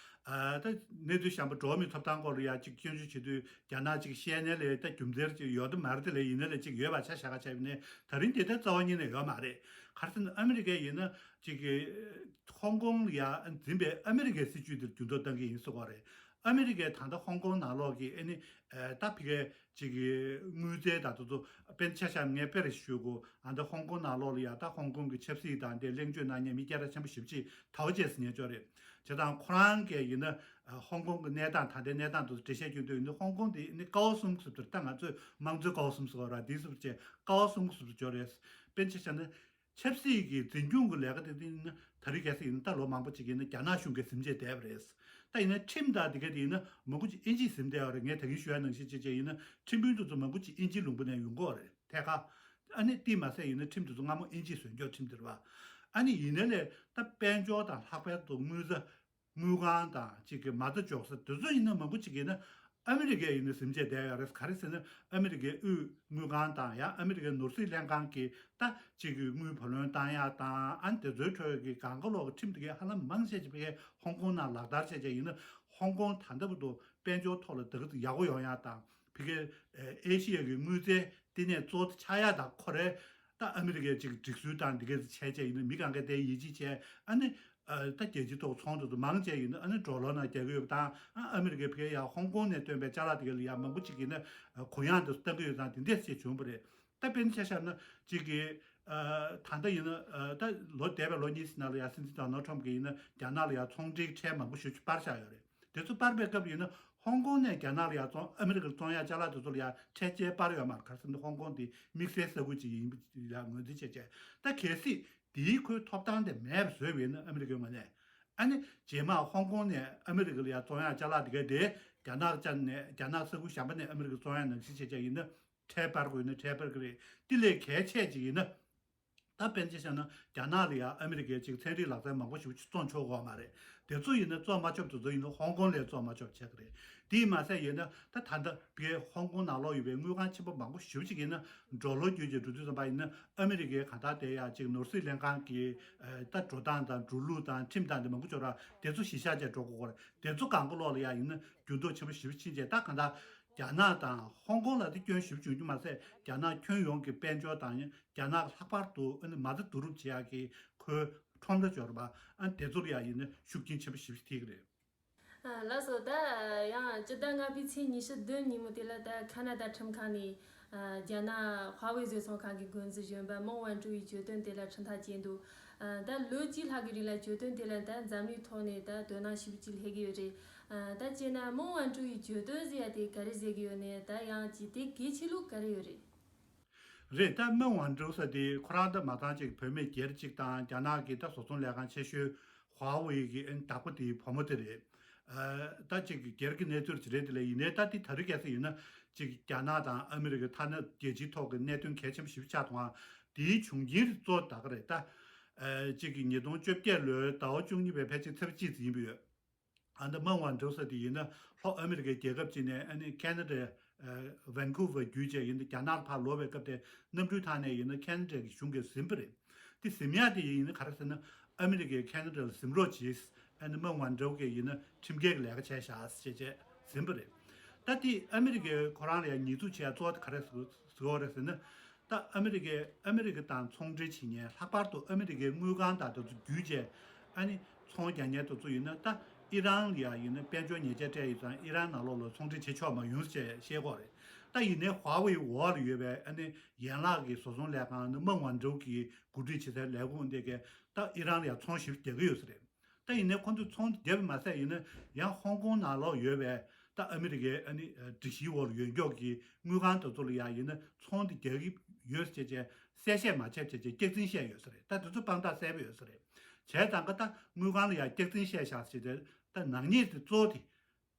ཨ་ད་གནས་ཚུལ་གཞན་པ་འགྲོ་བ་མིའི་ཐོབ་ཐང་སྐོར་ལ་ཡ་ཅིག་སྐྱོན་བརྗོད་བྱེད་དུས་རྒྱ་ནག་ཅིག་བཤད་ནའི་ལས་ད་རྒྱུ་མཚན་ཅིག་ཡོད་དུ་མ་རེད་དེ་ལས་ཡིན་ནའི་ལས་ཅིག་ཡོད་པ་ཆ་བཞག་ག་བྱས་པ་ནས་ད་རིང་དེ་ལྟར་རྩ་བ་ཉིད་ནས་ཡོད་མ་རེད། ག་རེ་ཟེར་ན་ཨ་མི་རི་ཀས་ཡིན་ན་ཅིག་གི་ཧོང་ཀོང་ལ་ཡ་འཛིན་པའི་ཨ་མི་རི་ཀའི་སྲིད་བྱུས་དེར་འགྱུར་ལྡོག་གཏང་གི་ཡིན་ཟེར་བ་རེད། ཨ་མི་རི་ཀས་ད་ལྟ་ཧོང་ཀོང་ནང་ལོགས་ཀྱི་ཨ་ནི་ཨ་ད་ཕ་གིའི་ཅིག་གི་དངུལ་རྩའི་ད་དུ་ཚོ་དཔེར་ཆ་བཞག་ངས་དཔེར་ཞུ་དགོས། ཨ་ད་ཧོང་ཀོང་ནང་ལོགས་ལ་ཡ་ད་ཧོང་ཀོང་གི་ཆབ་སྲིད་དང་དེ་གླེང་བརྗོད་གནང་མཁན་མི་སྐད་གྲགས་ཆེན་པོ་ཞེ་པོ་ཅིག་ཐའོ་ཅེ་ཟེར་མཁན་ཅིག་ཡོད་རེད། བྱས་ཙང་ཁོ་རང་གིས་ཡིན་ན་ཨ་ཧོང་ཀོང་གི་གནས་སྟངས་ད་ལྟའི་གནས་སྟངས་དུ་འགྲེལ་བཤད་སྐྱོན་དུས་ཡིན་ན་ཧོང་ཀོང་དེ་ནི་ཀའོ་གསུམ་ཟེར་དུས་ད་ང་ཚོས་དམངས་གཙོའི་ཀའོ་གསུམ་ཟེར་བ་ར་འདི་ཟེར་བ་བྱས་ཀའོ་གསུམ་ཟེར་དུ་ཅིག་ཡོད་རེད། དཔེར་ཆ་བཞག་ན། ཆབ་སྲིད་ཀྱི་འཛིན་སྐྱོང་གི་ལས་ཀ་དེ་ཡིན་ན་ད་རེས་གལ་སྲིད་ཡིན་ན་ད་ལོ་མང་པོ་ཅིག་ཡིན་ན་རྒྱ་ནག་གཞུང་གིས་ཟིན་བྱས་བསྡད་པ་རེད། ད་ཡིན་ན་ཁྲིམས་དང་དེ་ག་དེ་ཡིན་ན་མང་པོ་ཅིག་ཨིན་ཇིས་ཟིན་བསྡད་པ་རེད། ངས་ད་གིན་ཞུ་ཡ་ནང་བཞིན་བྱས་བྱས་ཡིན་ན་ཁྲིམས་དཔོན་དེ་ཚོ་མང་པོ་ཅིག་ཨིན་ཇིའི་ལུང་པ་ནས་ཡོང་གི་ཡོད་རེད་ཐད་ཀར། ཨ་ནི་དེ་མ་ཟད་ཡིན་ན་ཁྲིམས་དེ་ཚོ་སྔ་མོ་ཨིན་ཇིས་བཟོས་མཁན་ཁྲིམས་དེ་རེད་བ། ཨ་ནི་ཡིན་ནའི་ལས་ད་དཔལ་འབྱོར་དང་ལྷག་པར་དུ་དངུལ་རྩ། དངུལ་ཁང་དང་གཅིག་གི་མ་རྩ་འཇོག་ས་དེ་ཚོ་ཡིན་ན་མང་པོ་ཅིག་ཡིན་ན་ཨ་མི་རི་ཀས་ཡིན་ན་ཟིན་བྱས་བསྡད་ཡོད་རེད། ག་རེ་ཟེར་ན་ཨ་མི་རི་ཀའི་དབུས་དངུལ་ཁང་དང་ཡང་ཨ་མི་རི་ཀའི་ནོར་སྲིད་ལྷན་ཁང་གིས་ད་གཅིག་གི་དངུལ་བུ་ལོན་བཏང་ཡག་དང་ཨ་ནི་དེ་ཚོའི་ཁྲོད་ཀྱི་གང་ག་ལོག་གི་ཁྲིམས་དེ་གའི་ཧ་ལམ་མང་ཆེ་ཆེ་བའི་ཧོང་ཀོང་ནང་ལག་བསྟར་བྱས་བྱས་ཡིན་ན་ཧོང་ཀོང་ད་ལྟ་བར་དུ་དཔལ་འབྱོར་ཐོག་ལ་ད་ག་ཚོད་ཡག་པོ་ཡོང་ཡག་དང་ཕ་གིའི་ཨེ་ཤི་ཡ་གི་དངུལ་རྩའི་ལྟེ་གནས་གཙོ་བོ་ཆགས་ཡག་དང་ཁོ་རའི། ད་ཨ་མི་རི་ཀས་ཅིག་སྒྲིག་སྲོལ་དང་འདི་གས་བྱས་བྱས་ཡིན་ན་མི་གང་གས་དེ་ཡིད་ཆེས་བྱས་ཨ་ནི་ཨ་ད་རྒྱལ་སྤྱིའི་ཐོག་ཚོང་དེ་ཚོ་མང་ཆེ་ཡིན་ན་ཨ་ནི་ཌོ་ལར་ནང་རྒྱག་གི་ཡོད་པ་དང་ཨ་ཨ་མི་རི་ཀས་ཕ་གིར་ཡ་ཧོང་ཀོང་ནས་བཏོན་པའི་ཅ་ལག་དེ་གས་ལ་ཡ་མང་པོ་ཅིག་ཡིན་ན་གུ་ཡངས་དེ་ཚོ་གཏང་གི་ཡོད་ཙང་དེ་འདྲས་བྱས་བྱུང་བ་རེད། ད་དཔེར་ན་ཆ་བཞག་ན་ཅིག་གི་ཨ་ད་ལྟ་ཡིན་ན་ཨ་ད་ལོ་འདས་པའི་ལོ་གཉིས་ནང་ལ་ཡ་སྲིད་འཛིན་ཌོ་ནལ་ཊམ་གྱིས་ཡིན་ན་རྒྱ་ནག་ལ་ཡ་ཚོང་འབྲེལ་ཁྲལ་མང་པོ་ཞེ་པོ་ཅིག་སྤར་བཞག་ཡོད་རེད། དེ་ཚོ་སྤར་པའི་སྐབས་ཡིན་ན་ཧོང་ཀོང་ནས་རྒྱ་ནག་ལ་ཡར་བཙོང་ཨ་མི་རི་ཀར་བཙོང་ཡག་ཅ་ལག་དེ་ཚོ་ལ་ཡར་ཁྲལ་ཅིག་སྤར་ཡོད་མ་རེད། ག་རེ་ཟེར་ན་ཧོང་ཀོང་དེ་དམིགས་བསལ་ས་ཁུལ་ཅིག་ཡིན་པ་ལ་ངོས་འཛིན་བྱས་བྱས་ད་གལ་སྲིད་དེའི་ཁོའི་ཐོབ་ཐང་དེ་མེད་པ་བཟོས་པ་ཡིན་ན་ཨ་མི་རི་ཀའི་ངོས་ནས་ཨ་ནི་རྗེས་མ་ཧོང་ཀོང་ནས་ཨ་མི་རི་ཀ་ལ་ཡར་བཙོང་ཡག་ཅ་ལག་དེ་ག་དེ་རྒྱ་ནག་ཅན་ནས་རྒྱ་ནག་ས་ཁུལ་གཞན་པ་ནས་ཨ་མི་རི་ཀར་བཙོང་ཡག་ནང་བཞིན་བྱས་བྱས་ཡིན་ན་ཁྲལ་སྤར་དགོས་ཡིན་ན་ཁྲལ་སྤར་གི་རེད། དེ་ལས་གལ་ཆེ་ཅིག་ཡིན་ན། ད་དཔེར་ན་ཆ་བཞག་ན་རྒྱ་ནག་ལ་ཡང་ཨ་མི་རི་ཀའི་ཅིག་ཚན་རིག་ལག་རྩལ་མང་པོ་ཞིག་བཙོང་ཆོག་གི་ཡོད་མ་རེད། དེ་ཚོ་ཡིན་ན་བཙོང་མ་ཆོག་དེ་ཚོ་ཡིན་ན་ཧོང་ཀོང་ལ་བཙོང་མ་ཆོག་བྱས་ཀྱི་རེད། དེ་མ་ཟད་ཡིན་ན་ད་ད་ལྟ་བའི་ཧོང་ཀོང་ནང་ལོགས་ཡོད་པའི་དངུལ་ཁང་ཆེན་པོ་མང་པོ་ཞེ་པོ་ཅིག་ཡིན་ན་ཌོ་ལར་བརྒྱུད་ཀྱི་འགྲོ་དུས་ཙམ་པ་ཡིན་ན་ཨ་མི་རི་ཀའི་གང་ལྟར་དེ་ཡང་ཅིག་ནོར་སྲིད་ལྷན་ཁང་གི་ད་འགྲོ་སྟངས་དང་འགྲོ་ལུགས་དང་ཁྲིམས་དང་དེ་མང་པོ་ཅིག་ཡོད་ར། དེ་ཚོ་གཞི་བཞག་བྱས་འགྲོ་དགོས་ཀྱི་རེད། དེ་ཚོ་གང་ག་ལོག་ལ་ཡང་ཡིན་ན་འགྱུར་ལྡོག་ཆེན་པོ་ཞེ་པོ་ཕྱིན་བྱས། ད་གང་ལྟར་རྒྱ་ནག་དང་ཧོང་ཀོང་ལ་དེ་སྐྱོན་ཞེ་པོ་བྱུང་རྒྱུ་མ་ཟད། རྒྱ་ནག་ཁྱོན་ཡོངས་ཀྱི་དཔལ་འབྱོར་དང་རྒྱ་ནག་ལྷག་པར་དུ་ཨ་ནི་མ་རྩ་བསྡུ་རུབ་བྱེད་ཡག་གི་ཁོའི་ཁྲོམ་ར་འབྱོར་པ་ཨ་ནི་དེ་ཚོ་ལ་ཡང་ཡིན་ན་ཤུགས་རྐྱེན་ཆེན་པོ་ཞེ་པོ་ཞིག་ཐེབས་ཀྱི་རེད། ཨ། ལགས་སོ། ད་ཡང་སྤྱི་ཟླ་ལྔ་པའི་ཚེས་ཉི་ཤུ་བདུན་ཉིན་མོ་དེ་ལ་ད་ཁ་ན་ཌ་ཁྲིམས་ཁང་ནས་ཨ་རྒྱ་ནག་ཧྭ་ཝེ་བཟོ་ཚོང་ཁང་གི་འགོ་འཛིན་གཞོན་པ་མང་ཝན་ཀྲུའུ་ཡི་གྱོད་དོན་དེ་ལ་ཁྲིམས་ཐག་བཅད་འདུག་ཨ། ད་ལོ་གཅིག་ལྷག་གི་རིང་ལ་གྱོད་དོན་དེ་ལ་ད་འཛམ་གླིང་ཐོག་ནས་ད་དོ་སྣང་ཞེ་པོ་ཅིག་སླེབས་ཀྱི་ཡོད་རེད། ཨ། ད་བྱས་ན་མང་ཝན་ཀྲུའུ་ཡི་གྱོད་དོན་ཟེར་ཡ་དེ་ག་རེ་ཟེར་གྱི་ཡོད་ནས། ད་ཡང་ཅིག་དེ་གལ་ཆེ་ལུགས་ག་རེ་ཡོད་རེད། རེད། ད་མང་ཝན་ཀྲུའུ་ཟེར་དེ་ཁོ་རང་ད་མ་ཚང་ཅིག་བུད་མེད་སྒེར་ཅིག་དང་རྒྱ་ནག་གི་ད་བཟོ་ཚོང་ལས་ཁང་ཆེ་ཤོས་ཧྭ་ཝེ་གི་ཨ་ནི་བདག་པོ་དེའི་བུ་མོ་དེ་རེད། ཨ། ད་ཅིག་སྒེར་གྱི་གནས་ཚུལ་ཅིག་རེད། དེ་ལས་ཡིན་ནའི་ད་དེ་ད་རེས་གལ་སྲིད་ཡིན་ན་ཅིག་རྒྱ་ནག་དང་ཨ་མི་རི་ཀ་ཐ་ན་རྒྱལ་སྤྱིའི་ཐོག་གི་གནད་དོན་གལ་ཆེན་པོ་ཞིག་ཆགས་འདུག་ཨང་། དེའི་བྱུང་རྐྱེན་གཙོ་བོ་ད་ག་རེད། ད་ཨ་ཅིག་གི་ཉིས་སྟོང་བཅོ་བརྒྱད་ལོའི་ཟླ་བ་བཅུ་གཉིས་པའི་ཕལ་ཆེར་ཚེས་པ་གཅིག་ཙམ་ཡིན་པ་ཡོད། ཨ་ནི་མང་ཝན་ཀྲུའུ་ཟེར་དེ་ཡིན་ན་ལྷོ་ཨ་མི་རི་ཀའི་རྒྱལ་ཁབ་ཅིག་ནས་ཨ་ནི་ཁེ་ན་ཌ་ཝན་ཀུ་ཝར་བརྒྱུད་བྱས་ཡིན་ན་རྒྱ་ནག་ལ་ཕར་ལོག་པའི་སྐབས་དེ་གནམ་གྲུའི་ཐང་ནས་ཡིན་ན་ཁེ་ན་ཌ་གི་གཞུང་གིས་ཟིན་པ་རེད། དེ་ཟིན་ཡག་དེ་ཡིན་ན་ག་རེ་ཟེར་ན་ཨ་མི་རི་ཀས་ཁེ་ན་ཌ་ལ་ཟིན་རོགས་གྱིས། ཨ་ནི་མང་ཝན་ཀྲུའུ་གིས་ཡིན་ན་ཁྲིམས་འགལ་གྱི་ལས་ཀ་བྱས་བཞག་ཅེས་བྱས་ཟིན་པ་རེད། ད་དེ་ཨ་མི་རི་ཀས་ཁོ་རང་ལ་ཡང་ཉེས་འཛུགས་བྱས་གཙོ་བོ་དེ་ག་རེ་ཟེར་གྱི་ཡོད་རེད་ཟེར་ན། ད་ཨ་མི་རི་ཀས་ཨ་མི་རི་ཀ་དང་ཚོང་འབྲེལ་བྱེད་མཁན་ལྷག་པར་དུ་ཨ་མི་རི་ཀའི་དངུལ་ཁང་དང་དེ་ཚོ་བརྒྱུད་བྱས་ཨ་ནི་ཚོང་རྒྱག་མཁན་དེ་ཚོ་ཡིན་ན་ད་ཨི་རན་ལ་ཡང་ཡིན་ན་དཔལ་འབྱོར་ཉེས་ཆད་སྤྲད་ཡོད་ཙང་ཨི་རན་ནང་ལོགས་ལ་ཚོང་འབྲེལ་བྱེད་ཆོག་མ་ཡོང་ཟེར་བཤད་ཀྱི་ཡོད་རེད། ད་ཡིན་ནའི་ཧྭ་ཝེ་འོག་ལ་ཡོད་པའི་ཨ་ནི་ཡན་ལག་གི་བཟོ་ཚོང་ལས་ཁང་ནི་མང་ཝན་ཀྲུའུ་གིས་འགོ་ཁྲིད་བྱེད་སའི་ལས་ཁུངས་དེ་གས་ད་ཨི་རན་ལ་ཡང་ཚོང་ཞེ་པོ་རྒྱག་གི་ཡོད་ས་རེད། ད་ཡིན་ནའི་ཁོང་ཚོས་ཚོང་རྒྱབ་པ་མ་ཟད་ཡིན་ན་ཡང་ཧོང་ཀོང་ནང་ལོགས་ཡོད་པའི་ད་ཨ་མི་རི་ཀའི་ཨ་ནི་སྒྲིག་གཞིའི་འོག་ལ་ཡོད་མཁན་གྱི་དངུལ་ཁང་དེ་ཚོ་ལ་ཡང་ཡིན་ན་ཚོང་དེ་རྒྱག་གི་ཡོད་ཟེར་བྱས་གསལ་བཤད་མ་བྱས་བྱས་བྱས་སྐྱག་རྫུན་བཤད་ཡོད་ས་རེད། ད་དེ་ཚོ་དཔང་རྟགས་གསལ་པོ་ཡོད་ས་རེད། བྱས་ཙང་ཀ་ད་དངུལ་ཁང་ལ་ཡང་སྐྱག་རྫུན་བཤད་བཞག་ཟེར་ཏེ་ད་ནག་ཉེས་དེ་གཙོ་བོ་དེ།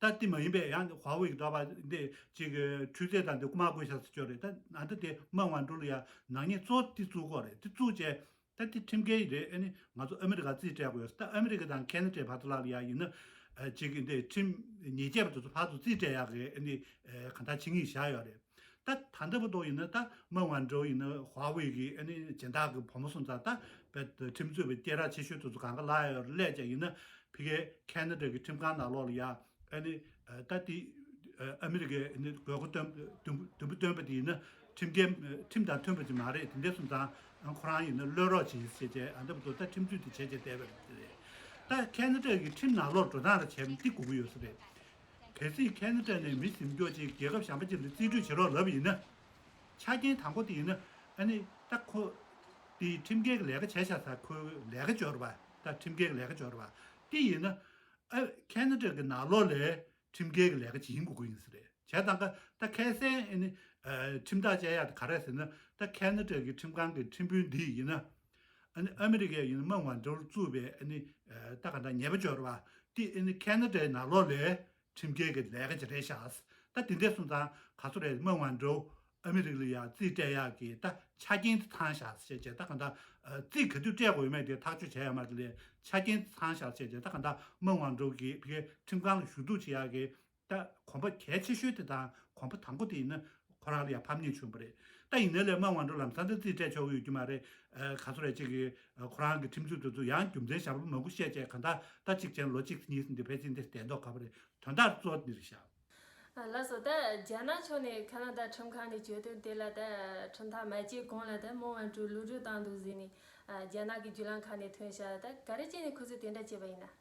ད་དེ་མ་ཡིན་པའི་ཡང་ཧྭ་ཝེ་གི་འདྲ་པ་འདི་ཅིག་འཕྲུལ་རྫས་དང་འདི་རྐུ་མ་བརྐུས་བཞག་ཟེར་ཅོག་རེད། ད་ཨ་ད་དེ་མང་ཝན་ཀྲུའུ་ལ་ཡང་ནག་ཉེས་གཙོ་བོ་དེ་བཙུགས་ཀྱི་ཡོད་རེད། དེ་བཙུགས་བྱས། ད་དེ་ཁྲིམས་འགལ་རེད། ཨ་ནི་ང་ཚོ་ཨ་མི་རི་ཀར་རྩིས་སྤྲད་དགོས་ཡོད། ད་ཨ་མི་རི་ཀ་དང་ཁེ་ན་ཌའི་བར་དུ་ལ་ཡ་ཡིན་ན་ཨ་ཅིག་འདི་ཁྲིམས་ཉེས་ཆད་པ་དེ་ཚོ་ཕར་ཚུར་རྩིས་སྤྲད་ཡག་གི་ཨ་ནི་ཨ་གང་ལྟར་བྱེད་ངེས་བཞག་ཡོད་རེད། ད་ད་ལྟ་བར་དུ་ཡིན་ན་ད་མང་ཝན་ཀྲུའུ་ཡིན་ན་ཧྭ་ཝེ་གི་ཨ་ནི་སྦྱིན་བདག་གི་བུ་མོ་སོང་ཙང་ད་བེད་ཁྲིམས་རྩོད་པའི་སྐད་གྲགས་ཆེ་ཤོས་དེ་ཚོ་གང་ག་ལ་ཡོད་སླེབས་ཀྱང་ཡིན་ན་ཕ་གིའི་ཁེ་ན་ཌ་གི་ཁྲིམས་ཁང་ནང་ལོགས་ལ་ཡ། ཨ་ནི་ད་དེ་ཨ་མི་རི་ཀའི་ཨ་ནི་དགོས་མཁོ་བཏོན་དུམ་བུ་བཏོན་པ་དེ་ཡིན་ན་ཁྲིམས་འགལ་ཁྲིམས་དང་མཐུན་པ་ཅིག་མ་རེད། དེ་འདྲ་སོང་ཙང་ཁོ་རང་ཡིན་ན་གློད་རོགས་བྱེད་ཟེར་བྱས་ཨ་འདྲ་པོ་འདུག་ད་ཁྲིམས་རྩོད་དེ་བྱས་བྱས་བསྡད་པ་རེད། ད་ཁེ་ན་ཌ་གི་ཁྲིམས་ནང་ལོགས་འགྲོ་སྟངས་ར་བྱས་ན་འདི་དགོས་ཀྱི་ཡོད་ས་རེད། གལ་སྲིད་ཁེ་ན་ཌ་ནས་མི་ཟིན་སྐྱོག་ཅིག་རྒྱལ་ཁབ་གཞན་པ་ཅིག་ལ་རྩིས་སྤྲོད་བྱེད་རོགས་ལབ་ཡིན་ན། ཆ་རྐྱེན་དང་པོ་དེ་ཡིན་ན་ཨ་ནི་ད་ཁོ་དེ་ཁྲིམས་འགལ་གྱི་ལས་ཀ་བྱས་བཞག་ས་ཁོའི་ལས་ཀ་འབྱོར་བ་ད་ཁྲིམས་འགལ་གྱི་ལས་ཀ་འབྱོར་བ་དེ་ཡིན་ན། ཨ་ཁེ་ན་ཌ་གི་ནང་ལོགས་ལ་ཁྲིམས་འགལ་གྱི་ལས་ཀ་བྱེད་དགོས་ཀྱི་ཡིན་ས་རེད། བྱས་ཙང་ཀ་ད་ཁ་སང་ཨ་ནི་ཨ་ཁྲིམས་ཐག་བཅད་ཡག་དེ་ག་རེ་ཟེར་ན་ད་ཁེ་ན་ཌ་གི་ཁྲིམས་ཁང་གི་ཁྲིམས་དཔོན་འདི་ཡིན་ན་ཨ་ནི་ཨ་མི་རི་ཀས་ཡིན་ན་མང་ཝན་ཀྲུའུ་བཙུགས་པའི་ཨ་ནི་ཨ་ད་ག་ད་ཉེས་པ་འབྱོར་བ་དེ་ཨ་ནི་ཁེ་ན་ཌའི་ནང་ལོགས་ལ་ཁྲིམས་འགལ་གྱི་ལས་ཀ་ཅིག་རེད་ཤག་ད་དེ་འདྲ་སོང་ཙང་ག་ཚོད་རེད། མང་ཝན་ཀྲུའུ་ཨ་མི་རི་ཀ་ལ་ཡང་རྩིས་སྤྲད་ཡག་གི་ད་ཆ་རྐྱེན་དེ་ཚང་ཤག་ཟེར་བྱས་ད་ག་ད་རྩིས་ག་དུས་སྤྲད་དགོས་ཡོད་མེད་དེ་ཐག་གཅོད་བྱས་ཡོད་མ་རེད། ལས་ཆ་རྐྱེན་དེ་ཚང་ཤག་ཟེར་བྱས་ད་ག་ད་མང་ཝན་ཀྲུའུ་གི་ཕ་གིའི་ཁྲིམས་ཁང་ལ་ཞུ་གཏུག་བྱེད་ཡག་གི་ད་གོམ་པ་གལ་ཆེ་ཤོས་དེ་དང་གོམ་པ་དང་པོ་དེ་ཡིན་ན་ཁོ་རང་ལ་ཡང་ཕམ་ཉེས་བྱུང་བ་རེད། ད་ཡིན་ནའི་ལས་མང་ཝན་ཀྲུའུ་ལམ་སང་ད་རྩིས་སྤྲད་ཆོག་གི་ཡོད་རྒྱུ་མ་རེད། ཨ་ག་ཚོད་རེད། ཅིག་གི་ཨ་ཁོ་རང་གི་ཁྲིམས་རྩོད་དེ་ཚོ་ཡང་རྒྱུ་མཚན་གཞན་པ་མང་པོ་བཤད་བྱས་ག་ད་ད་གཅིག་བྱས་ན་ལོ་གཅིག་གཉིས་ཟིན་དེ་ཕལ་ཆེར་འདི་བསྡད་མདོག་ཁ་པོ་རེད། དོན་དག་གཙོ་བོ་འདི་རེད་ཤག་ཨ་ལགས་སོ། ད་རྒྱ་ནག་ཕྱོགས་ནས་ཁ་ན་ཌ་ཁྲིམས་ཁང་ནས་གྱོད་དོན་དེ་ལ་ད་ཁྲིམས་ཐག་མ་བཅད་གོང་ལ་ད་མང་ཝན་ཀྲུའུ་གློད་གྲོལ་བཏང་འདུག་ཟེར་ནས་ཨ་རྒྱ་ནག་གི་བརྒྱུད་ལམ་ཁག་ནས་ཐོན་ཤག་ད་ག་རེ་བྱས་ནས་ཁོ་ཚོས་དེ་འདྲ་བྱས་པ་ཡིན་ན།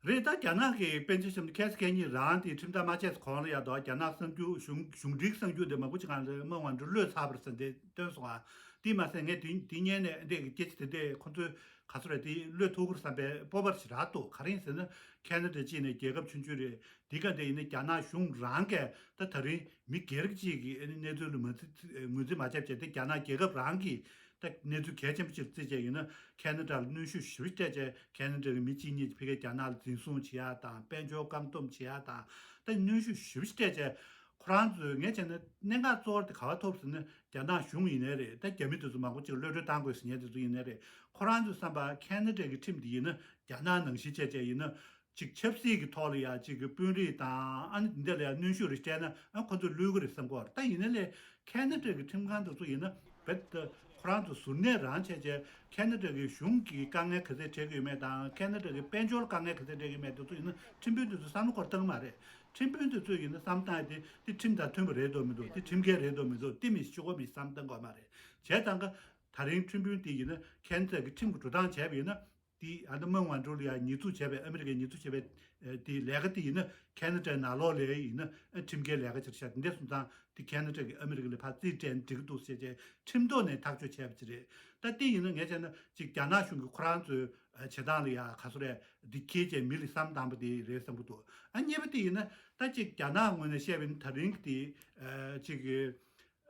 རེད། ད་རྒྱ་ནག་གི་དཔེ་ཆ་བཤམས་ཏེ་ཁ་སང་ཁ་ཉིན་རང་དེ་ཁྲིམས་ཐག་མ་བཅད་གོང་ལ་ཡ་དོ་རྒྱ་ནག་གསར་འགྱུར་གཞུང་གཞུང་འབྲེལ་གསར་འགྱུར་དེ་མང་པོ་ཅིག་སྒང་ལ་མང་ཝན་ཀྲུའུ་གློད་ཚར་བ་རེད་ཟེར་དེ་བཏོན་སོང་ཨ། དེ་མ་ཟད་ངས་དེ་དེ་སྔོན་ནས་འདི་གི་སྐད་ཆ་དེ་འདྲས་ཁོ་ཚོས་ག་ཚོད་རེད་དེ་གློད་ཐུབ་ཀྱི་རེད་བསམ་པའི་སྤོབས་པ་ཞིག་རག་འདུག་ག་རེ་ཡིན་ཟེར་ན་ཁེ་ན་ཌ་གཅིག་ནས་རྒྱལ་ཁབ་ཆུང་ཆུང་རེད། འདི་ག་འདི་ཡིན་ན་རྒྱ་ནག་གཞུང་རང་གིས་ད་ད་རིང་མི་སྒེར་གཅིག་གི་ཨ་ནི་གནས་ཚུལ་ལ་མ་རྩི་ངོས་འཛིན་མ་བྱས་བྱས་ཏེ་རྒྱ་ནག་རྒྱལ་ཁབ་རང་གིས་ད་གནས་ཚུལ་གལ་ཆེན་པོ་ཅིག་རྩིས་བྱས་ཡིན་ན་ཁེ་ན་ཌ་ལ་གནོན་ཤུགས་ཞེ་པོ་སྤྲད་བྱས་ཁེ་ན་ཌ་གི་མི་གཅིག་གཉིས་ཕ་གིར་རྒྱ་ནག་ལ་འཛིན་བཟུང་བྱེད་ཡག་དང་དཔལ་འབྱོར་བཀག་སྡོམ་བྱེད་ཡག་དང་ད་གནོན་ཤུགས་ཞེ་པོ་སྤྲད་བྱས་ ཁོ་རང་ཚོས་ངས་བྱས་ན་གནད་འགག་གཙོ་བོ་དེ་ག་པར་ཐུག་ཟེར་ན། རྒྱ་ནག་གཞུང་ཡིན་ནའི་རེད། ད་རྒྱ་མི་དེ་ཚོ་མང་པོ་ཅིག་གློད་གྲོལ་བཏང་དགོས་ཟེར་མཁན་དེ་ཚོ་ཡིན་ནའི་རེད། ཁོ་རང་ཚོའི་བསམ་པར་ཁེ་ན་ཌ་གི་ཁྲིམས་དེ་ཡིན་ན་རྒྱ་ནག་ནང་བཞིན་བྱས་བྱས་ཡིན་ན། ཅིག་ཆབ་སྲིད་ཀྱི་ཐོག་ལ་ཡ་ཅིག་གི་དཔོན་རིགས་དང་ཨ་ནི་འདི་ལ་ཡ་གནོན་ཤུགས་རེ་སྤྲད་ན་ཨ་ཁོ་ཚོ་བློས་གི་རེད་བསམ་གི་ཡོད་རེད། ད་ཡིན་ནའི་ལས་ཁེ་ན་ཌ་གི་ཁྲིམས་ཁང་དེ་ཚོ་ཡིན་ན་རྦད་དེ་ཁོ་རང་ཚོ་ཟུར་ནས་རང་བྱས་བྱས་ཁེ་ན་ཌ་གི་གཞུང་གིས་དཀའ་ངལ་ག་ཚད་འཕྲད་ཀྱི་ཡོད་མེད་དང་ཁེ་ན་ཌ་གི་དཔལ་འབྱོར་ལ་དཀའ་ངལ་ག་ཚད་འཕྲད་ཀྱི་ཡོད་མེད་དེ་ཚོ་ཡིན་ན་ཁྲིམས་དཔོན་དེ་ཚོ་བསམ་བློ་འཁོར་བཏང་གི་མ་རེད། ཁྲིམས་དཔོན་དེ་ཚོས་ཡིན་ན་བསམ་བཏང་ཡ་དེ་དེ་ཁྲིམས་དང་མཐུན་པ་རེད་འདུག་མི་འདུག་དེ་ཁྲིམས་འགལ་རེད་འདུག་མི་འདུག་དེ་མི་ཤོག་གོ་མི་བསམ་བཏང་གི་ཡོད་མ་རེད། བྱས་ཙང་ཀ་ད་རིང་ཁྲིམས་དཔོན་དེ་ཡིན་ན་ཁེ་ན་ཌ་གི་ཁྲིམས་ཀྱི་འགྲོ་སྟངས་བྱས་པ་ཡིན་ན། དེ་ཨ་ནི་མོན་ཝན་ཀྲོའུ་ལ་ཡང་ཉེས་འཛུགས་བྱས་པའི་ཨ་མི་རི་ཀས་ཉེས་འཛུགས་བྱས་པའི་ཨ་དེ་ལས་ཀ་དེ་ཡིན་ན་ཁེ་ན་ཌའི་ནང་ལོགས་ལ་ཡིན་ན་ཨ་ཁྲིམས་འགལ་ལས་ཀ་ཅིག་ཆགས། དེ་འདྲ་སོང་ཙང་དེ་ཁེ་ན་ཌ་གིས་ཨ་མི་རི་ཀ་ལ་ཕར་རྩིས་སྤྲད་ན་འགྲིག་གི་འདུག་ཟེར་བྱས་ཁྲིམས་ཐོག་ནས་ཐག་གཅོད་བྱས་པ་ཅིག་རེད། ད་དེ་ཡིན་ན་ངས་བྱས་ན་ཅིག་རྒྱ་ནག་གཞུང་གིས་ཁོ་རང་ཚོའི་ཨ་བྱེད་སྟངས་ལ་ཡ་ག་ཚོད་རེད་འདི་ཁྱེད་ཀྱིས་མི་ལ་བསམ་བཏང་པ་དེ་རེད་བསམ་གི་འདུག་ཨ་གཉིས་པ་དེ་ཡིན་ན་ད་ཅིག་རྒྱ་ནག་ངོས་ནས་བཤད་པ་ཡིན་ན་ད་རིང་གི་དེ་ཨ་ཅིག་གི་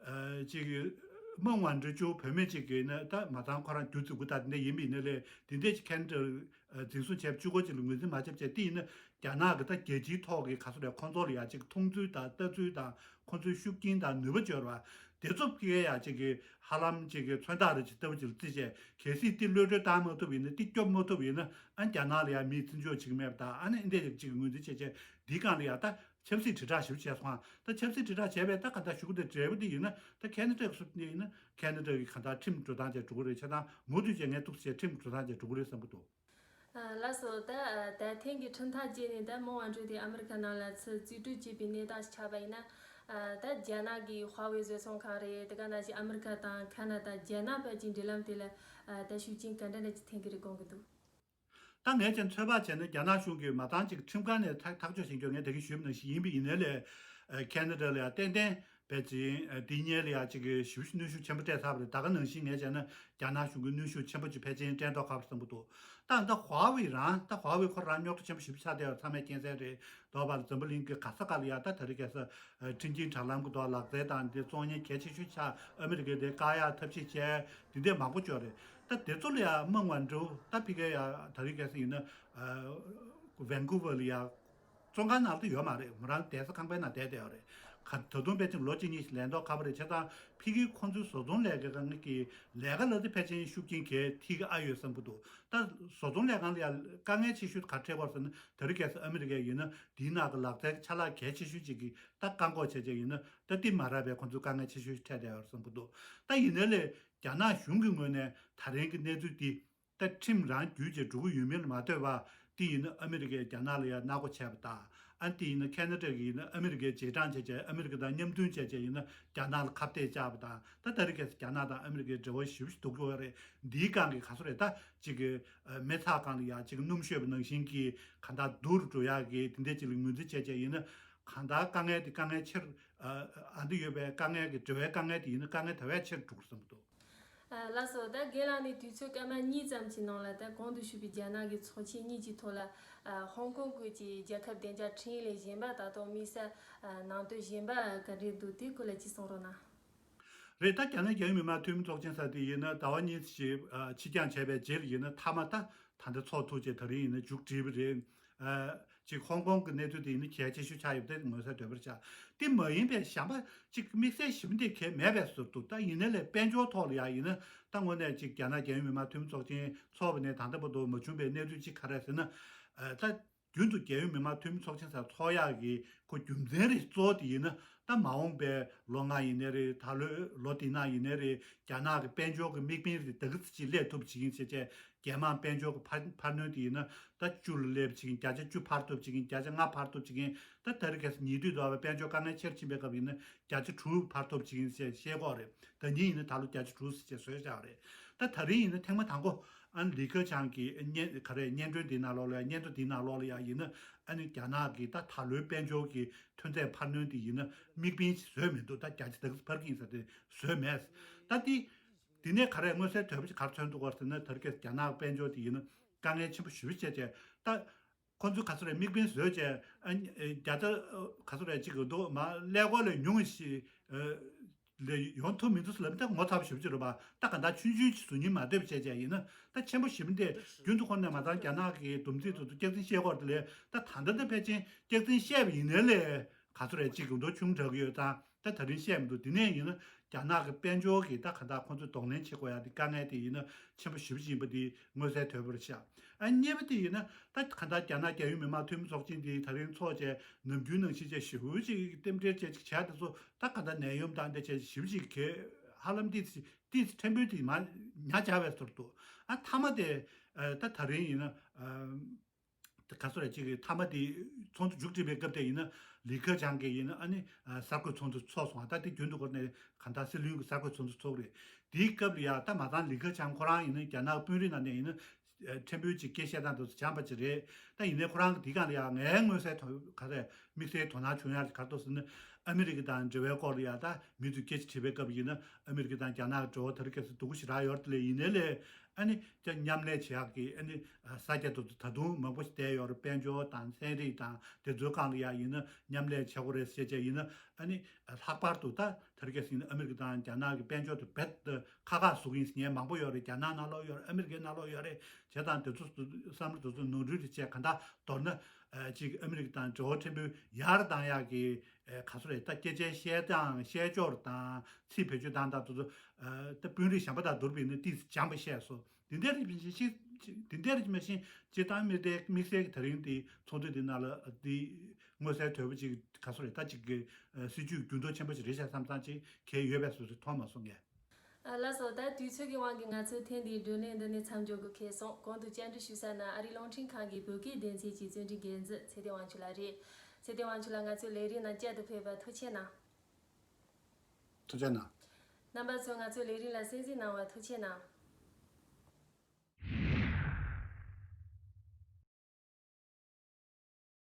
ཨ་ཅིག་མོན་ཝན་ཀྲོའུ་བོད་མི་ཅིག་གིས་ན་ད་མ་ཚང་ཁོ་རང་རྒྱུ་འཛུགས་གི་ད་དེ་འདྲ་ཡིན་པ་ཡིན་ན་ལས་དེ་འདྲ་ཅིག་ཁེ་ན་ཌ་འཛིན་བཟུང་བྱས་བཅུ་གོ་ཅིག་ལ་ངོས་འཛིན་མ་བྱས་བྱས་དེ་ཡིན་ན་རྒྱ་ནག་གི་ད་རྒྱལ་སྤྱིའི་ཐོག་གི་ག་ཚོད་རེད་ཁོང་ཚོ་ལ་ཡ་ཅིག་མཐོང་ཚུལ་དང་ལྟ་ཚུལ་དང་ཁོང་ཚོའི་ཤུགས་རྐྱེན་དང་ནུས་པ་འབྱོར་བ་དེ་ཚོ་ཕི་གེ་ཡ་ཅིག་གི་ཧ་ལམ་ཅིག་གི་མཚོན་རྟགས་རེ་ཅིག་ལྟ་བུ་ཅིག་ལ་བརྩིས་བྱས་གལ་སྲིད་དེ་གློད་གྲོལ་བཏང་མ་ཐུབ་ཡིན་ན་དེ་སྐྱོབ་མ་ཐུབ་ཡིན་ན་ཨ་རྒྱ་ནག་ལ་ཡ་མིས་བརྩི་འཇོག་བྱེད་ཀྱི་མེད་པ་དང་ཨ་ནི་འདི་འདྲ་ཅིག་ངོས་འཛིན་བྱས་བྱས་འདིའི་སྒང་ལ་ཡ་ད། ཆབ་སྲིད་དྲིལ་བསྒྲགས་ཞིབ་བྱས་སོང་ཨ། ད་ཆབ་སྲིད་དྲིལ་བསྒྲགས་བྱས་པས་ད་ག་འདྲ་ཞུ་གི་འདུག་འབྲས་བུ་འདི་ཡིན་ན་ད་ཁེ་ན་ཌ་གི་སུ་ཡིན་ན་ཁེ་ན་ཌ་གི་ག་འདྲ་ཁྲིམས་འགྲོ་སྟངས་བྱས་འགྲོ་གི་རེད་བྱས་ཙང་མུ་མཐུད་བྱས་ངས་འདུག་བྱས་ཁྲིམས་འགྲོ་སྟངས་བྱས་འགྲོ་གི་རེད་བསམ་གི་འདུག་ལགས་སོ། ད་ད་ཐེངས་ཀྱི་ཁྲིམས་ཐག་བཅད་ནས་ད་མོན་ཝན་ཀྲོའུ་དེ་ཨ་མི་རི་ཁ་ནང་ལ་ཚུར་རྩིས་སྤྲོད་བྱས་པའི་གནས་སྟངས་ཆགས་པ་ཡིན་ན། ད་རྒྱ་ནག་གི་ཧྭ་ཝེ་བཟོ་ཚོང་ཁང་རེད། དེ་ག་ནང་བཞིན་ཨ་མི་རི་ཁ་དང་ཁ་ན་ཌ་རྒྱ་ནག་བར་གྱི་འབྲེལ་ལམ་དེ་ལ་ད་ཤུགས་རྐྱེན་ག་འདྲ་འདྲ་ཅིག་ཐེབས་ཀྱི་རེད་དགོངས་ཀྱི་འདུག་ད་ངས་ཀྱང་ཚོད་དཔག་བྱས་ན་རྒྱ་ནག་གཞུང་གིས་མ་ཚང་གཅིག་ཁྲིམས་ཁང་ནས་ཐག་ཐག་གཅོད་བྱེད་རྒྱུ་ངས་ད་གིན་ཞུས་པ་ནང་བཞིན་ཡིན་པ་ཡིན་ནའི་ལས། ཨ་ཁེ་ན་ཌ་ལ་ཡང་ཏན་ཏན་ཕལ་ཆེར་ཨ་འདི་གཉིས་ལ་ཡང་གཅིག་གི་ཞུ་གནོན་ཤུགས་ཆེན་པོ་སྤྲད་ཚར་བ་རེད། ད་ག་ནང་བཞིན་ངས་བྱས་ན་རྒྱ་ནག་གཞུང་གིས་གནོན་ཤུགས་ཆེན་པོ་ཅིག་ཕལ་ཆེར་སྤྲད་མདོག་ཁ་པོ་བཟང་པོ་འདུག་ད་ད་ཧྭ་ཝེ་རང་ད་ཧྭ་ཝེ་ཁོ་རང་རྙོག་དྲ་ཆེན་པོ་ཞེ་པོ་ཆགས་བསྡད་པ་ཚང་མས་མཁྱེན་གསལ་རེད། དོ་བར་འཛམ་བུ་གླིང་གི་ག་ས་ག་ལ་ཡང་ད་ད་རེས་ཁ་སང་ཨ་ཁྲིན་ཅིན་དྲ་ལམ་གྱི་ཐོག་ལག་རྩལ་དང་འདི་བཙོང་མཁན་གལ་ཆེ་ཤོས་ཆགས། ཨ་མི་རི་ཀས་དེ་བཀག་ཡག་ཐབས་ཤེས་བྱས་འདི་འདྲས་མང་པོ་བྱུང་རེད། ད་དེ་ཚོ་ལ་ཡང་མི་ཝན་ཀྲོའུ་ད་ཕ་གིར་ཡང་ད་རེས་ཁ་སང་ཡིན་ན་ཨ་ཝན་ཀུ་ཝར་ལ་ཡང་བཙོན་ཁང་ནང་དུ་ཡོད་མ་རེད། མོ་རང་བསྡད་ས་ཁང་པའི་ནང་བསྡད་བསྡད་ཡོད་རེད། ག་ད་དུང་ཕལ་ཆེར་ལོ་གཅིག་གཉིས་ཤིག་ལས་མདོག་ཁ་པོ་རེད། བྱས་ཙང་ཕ་གིའི་ཁོང་ཚོའི་བཟོ་ཚོང་ལས་ཀའི་སྒང་གི་ལས་ཀ་ལ་དེ་ཕལ་ཆེར་ཤུགས་རྐྱེན་གལ་ཐེབས་ཀྱི་ཨ་ཡོད་བསམ་གྱི་འདུག་ད་བཟོ་ཚོང་ལས་ཁང་ལ་ཡང་དཀའ་ངལ་ཆེ་ཤོས་ག་རེ་འཕྲད་ཀྱི་ཡོད་རེད་ཟེར་ན་ད་རེས་ཁ་སང་ཨ་མི་རི་ཀས་ཡིན་ན་དེའི་ནང་གི་ལག་རྩལ་ཆ་ལག་གལ་ཆེ་ཤོས་ཅིག་གི་ད་བཀག་འགོག་བྱས་བྱས་ཡིན་ན་ད་དེ་མ་རག་པའི་ཁོང་ཚོའི་དཀའ་ངལ་ཆེ་ཤོས་ཤིག་འཕྲད་བསྡད་ཡོད་རེད་བསམ་གྱི་འདུག་ད་ཡིན་ནའི་ལས་རྒྱ་ནག་གཞུང་གི་ངོས་ནས་ད་རིང་གི་གནས་ཚུལ་འདི་ད་ཁྲིམས་རང་བརྒྱུད་བྱས་འགྲོ་གི་ཡོད་མིན་ལ་མ་ལྟོས་པར་དེ་ཡིན་ན་ཨ་མི་རི་ཀས་རྒྱ་ནག་ལ་ཡང་མནའ་སྒོ་ཕྱེ་བ་དང་ཨ་དེ་ཡིན་ན་ཁེ་ན་ཌ་གིས་ཡིན་ན་ཨ་མི་རི་ཀའི་རྗེས་འབྲང་བྱས་བྱས་ཨ་མི་རི་ཀ་དང་མཉམ་མཐུན་བྱས་བྱས་ཡིན་ན་རྒྱ་ནག་ལ་ཁ་གཏད་བཅག་པ་དང་ད་ད་རེས་ཁ་སང་རྒྱ་ནག་དང་ཨ་མི་རི་ཀའི་འབྲེལ་བ་ཞེ་པོ་ཞིག་སྡུག་གི་ཡོད་རེད། འདིའི་སྒང་གི་ག་ཚོད་རེད་ད་ཅིག་གི་མེ་ཚགས་སྒང་ལ་ཡང་ཅིག་སྣུམ་བཤོས་པ་ནང་བཞིན་གྱི་གང་ལྟར་སྡུག་རུ་འགྲོ་ཡག་གི་དེ་འདྲས་ཅིག་ལ་ངོས་འཛིན་བྱས་བྱས་ཡིན་ན་གང་ལྟར་དཀའ་ངལ་དེ་དཀའ་ངལ་ཆེར་ཨ་འདི་ཡོད་པའི་དཀའ་ངལ་གྱི་འབྲེལ་བའི་དཀའ་ངལ་དེ་ཡིན་ན་དཀའ་ངལ་དེ་བས་ཆེར་འགྲོ་གི་བསམ་གྱི་འདུག་ལགས་སོ། ད་རྒན་ལགས་ནས་དུས་ཚོད་སྐར་མ་གཉིས་ཙམ་གྱི་ནང་ལ་ད་གོང་དུ་ཞུས་པའི་རྒྱ་ནག་གི་ཚོགས་ཆེན་གཉིས་ཀྱི་ཐོག་ལ་ཧོང་ཀོང་ཁུལ་གྱི་རྒྱལ་ཁབ་བདེ་འཇགས་ཁྲིམས་ཡིག་ལས་གཞན་པ་ད་དུང་དམིགས་བསལ་ནང་དོན་གཞན་པ་ག་འདྲས་འདུག་དེའི་སྐོར་ལ་ཅིག་གསུང་རོགས་གནང་། རེད། ད་རྒྱ་ནག་རྒྱལ་ཡོངས་མི་དམངས་འཐུས་མི་ཚོགས་ཆེན་ཟེར་དེ་ཡིན་ན་ཟླ་བ་གཉིས་ཤིག་ཕྱིར་འགྱངས་བྱས་པའི་རྗེས་ལ་ཡིན་ན་མཐའ་མ་ད་ད་ལྟ་ཚོགས་ཐུབ་ཅེས་ད་རིང་ཡིན་ན་མཇུག་བསྒྲིལ་བ་རེད། ཅིག་ཧོང་ཀོང་གི་གནས་ཚུལ་དེ་ཡིན་ན་གལ་ཆེ་ཤོས་ཆགས་ཡོད་པ་དེ་ངོ་ཚ་དོད་པར་བྱ། དེ་མ་ཡིན་པའི་གཞན་པ་ཅིག་དམིགས་བསལ་ཞིབ་འདེགས་གལ་མེད་པའི་ཟུར་དུ་ད་ཡིན་ན་ལས་དཔལ་འབྱོར་ཐོག་ལ་ཡང་ཡིན་ན་ད་དངོས་གནས་ཅིག་རྒྱ་ནག་རྒྱལ་ཡོངས་མི་དམངས་འཐུས་མི་ཚོགས་ཆེན་ཚོགས་པ་ནས་ད་ལྟ་བར་དུ་མ་བྱུང་བའི་གནས་ཚུལ་ཅིག་ག་རེ་ཟེར་ན། ད་རྒྱུན་དུ་རྒྱལ་ཡོངས་མི་དམངས་འཐུས་མི་ཚོགས་ཆེན་ཟེར་ཚོགས་ཡག་གི་ཁོ་རྒྱུ་མཚན་རེ་གཙོ་བོ་དེ་ཡིན་ན་ད་མ་འོངས་པའི་ལོ་ལྔ་ཡིན་ནའི་རེད། ད་ལོའི་ལོ་དེ་ནང་ཡིན་ནའི་རེད། རྒྱ་ནག་གི་དཔལ་འབྱོར་གྱི་དམིགས་འབེན་རེ་ད་གི་ཙམ་ཅིག་སླེབས་ཐུབ་བྱེད་ཀྱིན་བྱས་བྱས་རྒྱལ་དམངས་དཔལ་འབྱོར་གྱི་འཕར་འཕར་སྣོན་དེ་ཡིན་ན་ད་བཅུ་ལ་སླེབས་བྱེད་ཀྱིན་བརྒྱ་ཆ་བཅུ་འཕར་ཐུབ་བྱེད་ཀྱིན་བརྒྱ་ཆ་ལྔ་འཕར་ཐུབ་བྱེད་ཀྱིན་ད་ད་རེས་ཁ་སང་ཉེ་དུས་དུ་བ་དཔལ་འབྱོར་དཀའ་ངལ་ཆེར་ཕྱིན་པའི་སྐབས་ཡིན་ན་བརྒྱ་ཆ་དྲུག་འཕར་ཐུབ་བྱེད་ཀྱིན་བཤད་བཤད་ཀྱི་ཡོད་རེད། ད་ཉིན་ཡིན་ན་ད་ལོ་བརྒྱ་ཆ་དྲུག་ཙམ་ཅིག་བཟོས་བཞག་པ་རེད། ད་ད་རིང་ཡིན་ན་ཐེངས་མ་དང་པོ་ཨ་ནི་ལི་ཁེ་ཆང་གི་སྙན་ག་རེ་སྙན་སྒྲོན་འདི་ནང་ལོགས་ལ་ཡ་སྙན་ཐོ་འདི་ནང་ལོགས་ལ་ཡ་ཡིན་ན་ཨ་ནི་རྒྱ་ནག་གི་ད་ད་ལོའི་དཔལ་འབྱོར་གྱི་ཐོན་རྫས་འཕར་སྣོན་འདི་ཡིན་ན་དམིགས་འབེན་ཞིག་བཟོས་མི་འདུག་ད་བརྒྱ་ཆ་དག་འཕར་གྱི་ཡིན་ཟེར་ཏེ་བཟོས་མེད། ད་འདི་འདི་ནས་ག་རེ་མངོན་གསལ་དོད་པོ་ཞིག་ག་རེ་མཚོན་འདུག་ག་ཟེར་ན་ད་རེས་རྒྱ་ནག་དཔལ་འབྱོར་འདི་ཡིན་ན་དཀའ་ངལ་ཆེན་པོ་ཞེ་པོ་བྱས་བྱས་ད། ཁོ་ཚོས་ག་ཚོད་རེད་དམིགས་འབེན་བཟོས་བྱས་ཨ་ནི་ཨེ་བརྒྱ་ཆ་ཨ་ག་ཚོད་རེད་ཅིག་གི་འདུག་མ་ཀླད་ཀོར་ལས་ཉུང་ཞིག་ཨ་ལས་ཡོང་ཐུབ་མི་འདུག་ཟེར་ལབ་ད་ངོ་ཚ་པོ་ཞེ་པོ་ཅིག་རེད་པ། ད་ག་འདྲ་ཆུང་ཆུང་ཅིག་བཟོ་སྙིང་མ་འདོད་པ་བྱས་བྱས་ཡིན་ན་ད་ཆེན་པོ་ཞེ་པོ་འདི་རྒྱུན་དུ་ཁོ་ནས་མ་ཚང་རྒྱ་ནག་གི་བསྡོམས་རྩིས་ཚོ་ཚོ་སྐྱག་རྫུན་བཤད་ཀྱི་ཡོད་རེད་དེ་ལས་ད་ད་ལྟ་ད་ཕལ་ཆེར་སྐྱག་རྫུན་བཤད་པ་ཡིན་ནའི་ལས། ག་ཚོད་རེད་ཅིག་གི་འདོ་ཆུང་དྲགས་ཀྱི་ཡོད་ཙང་ད་ད་རིང་བཤད་མི་འདུག་དེ་ནས་ཡིན་ན་རྒྱ་ནག་གི་དཔལ་འབྱོར་གྱི་ད་ག་ད་ཁོང་ཚོས་གདོང་ལེན་བྱེད་དགོས་ཡ་དེ་དཀའ་ངལ་དེ་ཡིན་ན་ཆེན་པོ་ཞེ་པོ་ཅིག་ཡིན་པ་དེ་མངོན་གསལ་དོད་པོ་རེད་ཤག་ཨ་གཉིས་པ་དེ་ཡིན་ན་ད་ག་ད་རྒྱ་ནག་རྒྱལ་ཡོངས་མི་དམངས་འཐུས་མི་ཚོགས་ཆེན་དེ་ད་རིང་ཚོགས་བྱས་ནམ་རྒྱུན་ནང་བཞིན་བྱས་ཞེ་པོ་ཅིག་རྟེན་འབྲེལ་བྱས་ཅིག་བྱས་དེ་ཚོ་ད་ག་ད་ནད་ཡམས་དང་འདྲ་བྱས་ཞེ་པོ་ཅིག་གི་ཧ་ལམ་ཏིས་ཏིས་ཕྲན་བུ་དེ་མ་ཉ་བྱ་བའི་ཚོར་འདུག་ཨ་མཐའ་མ་དེ་ད་ད་རིང་ཡིན་ན། ག་ཚོད་རེད་ཅིག་གི་མཐའ་མ་དེ་ཚོགས་འདུ་མཇུག་སྒྲིལ་བའི་སྐབས་དེ་ཡིན་ན་ལི་ཁེ་ཆང་གི་ཡིན་ན་ཨ་ནི་གསར་འགོད་ཚོགས་འདུ་ཚོགས་སོང་ད་དེ་རྒྱུན་དུ་སྐོར་ནས་གང་ལྟར་སྲིད་བློན་གྱི་གསར་འགོད་ཚོགས་འདུ་ཚོགས་རེད། དེའི་སྐབས་ལ་ཡ་ད་མ་ཚང་ལི་ཁེ་ཆང་ཁོ་རང་ཡིན་ན་རྒྱ་ནག་དཔོན་རིགས་ནང་ནས་ཡིན་ན་ཕྲན་བུ་ཅིག་སྐད་བཤད་སྟངས་དེ་ཚོ་སྦྱངས་པ་ཅིག་རེད། ད་ཡིན་ནའི་ཁོ་རང་གི་དེའི་སྒང་ལ་ཡ་ངའི་མངོན་གསལ་དོ་ག་རེ་དམིགས་བསལ་དོ་སྣང་བྱུང་ཡ་ག་རེ་འདུག་ཟེར་ན་ཨ་མི་རི་ཀ་དང་འབྲེལ་བའི་སྐོར་ལ་ཡ་ད་མི་ཚོས་སྐད་ཆ་དྲིས་པའི་སྐབས་ཡིན་ན་ཨ་མི་རི་ཀ་དང་རྒྱ་ནག་གི་འབྲེལ་བ་དེ་རིང་ཁ་སང་སྡུག་པོ་ཞེ་དྲག་ཡོད་རེད་དེ་ལས་ཡིན་ནའི་ལས། ཨ་ནི་ཅག་མཉམ་ལས་བྱེད་ཡག་གི་ཨ་ནི་ས་ཆ་དེ་ཚོ་ད་དུང་མང་པོ་ཞིག་བསྡད་ཡོད་རེད། དཔལ་འབྱོར་དང་ཚན་རིག་དང་དེ་ཚོའི་སྒང་ལ་ཡ་ཡིན་ན་མཉམ་ལས་བྱེད་དགོས་རེད་ཟེར་བྱས་ཡིན་ན་ཨ་ནི་ལྷག་པར་དུ་ད་དེ་རིང་ཁ་སང་ཡིན་ན་ཨ་མི་རི་ཀ་དང་རྒྱ་ནག་གི་དཔལ་འབྱོར་དེ་རྦད་དེ་ཁག་ཁག་བཟོ་གི་ཡིན་ཟེར་མཁན་མང་པོ་ཡོད་རེད། རྒྱ་ནག་ནང་ལོགས་ཡོད་རེད། ཨ་མི་རི་ཀའི་ནང་ལོགས་ཡོད་རེད་བྱས་ཙང་དེ་ཚོ་བསམ་བློ་དེ་ཚོ་ནོར་འཁྲུལ་རེད་བྱས་གང་ལྟར་མདོར་ན་ཅིག་ཨ་མི་རི་ཀ་དང་འབྲེལ་བ་ཕྲན་བུ་ཡར་བཏང་ཡག་གི་ག་ཚོད་རེད། ད་སྐད་ཆའི་བཤད་སྟངས་བཤད་སྦྱོར་དང་ཚིག་བེད་སྤྱོད་སྟངས་དང་དེ་ཚོ་ད་དཔོན་རིགས་གཞན་པ་དང་བསྡུར་བ་ཡིན་ན་ཏིས་སྦྱངས་པ་བཤད་སོང་། འདི་འདྲ་རེད་མི་ཤེས། འདི་འདྲ་རེད་མ་ཤེས། སྤྱིར་བཏང་མི་སྡེ་དམིགས་བསལ་གྱི་ད་རིང་འདི་ཚོགས་འདུ་འདི་ནང་ལ་འདི་མངོན་གསལ་དོད་པོ་ཅིག་ག་ཚོད་རེད། ད་ཅིག་གི་སྲིད་ཇུས་འགྱུར་ལྡོག་ཆེན་པོ་ཞིག་རེད་ཤག་བསམ་བསམ་ཅིག་གལ་ཡོད་པའི་བཟོ་ཞིག་མཐོང་མ་སོང་ངས། ཨ་ལགས་སོ། ད་དུས་ཚོད་ཀྱི་དབང་གིས་ང་ཚོའི་ཐེངས་འདིའི་བགྲོ་གླེང་འདི་ནས་མཚམས་འཇོག་དགོས་ཁེལ་སོང་། གོང་དུ་བཅར་འདྲི་ཞུ་ས་ནི་ཨ་རིའི་རླུང་འཕྲིན་ཁང་གི་བོད་སྐད་སྡེ་ཚན་གྱི་རྩོམ་སྒྲིག་འགན་འཛིན་ཚེ་བརྟན་དབང་ཕྱུག་ལགས་རེད། ཚེ་བརྟན་དབང་ཕྱུག་ལགས་ང་ཚོའི་ལས་རིམ་ནང་བཅར་དུ་ཕེབས་པར་ཐུགས་རྗེ་གནང་། ཐུགས་རྗེ་གནང་། རྣམ་པ་ཚོས་ང་ཚོའི་ལས་རིམ་ལ་གསན་གཟིགས་གནང་བར་ཐུགས་རྗེ་གནང་།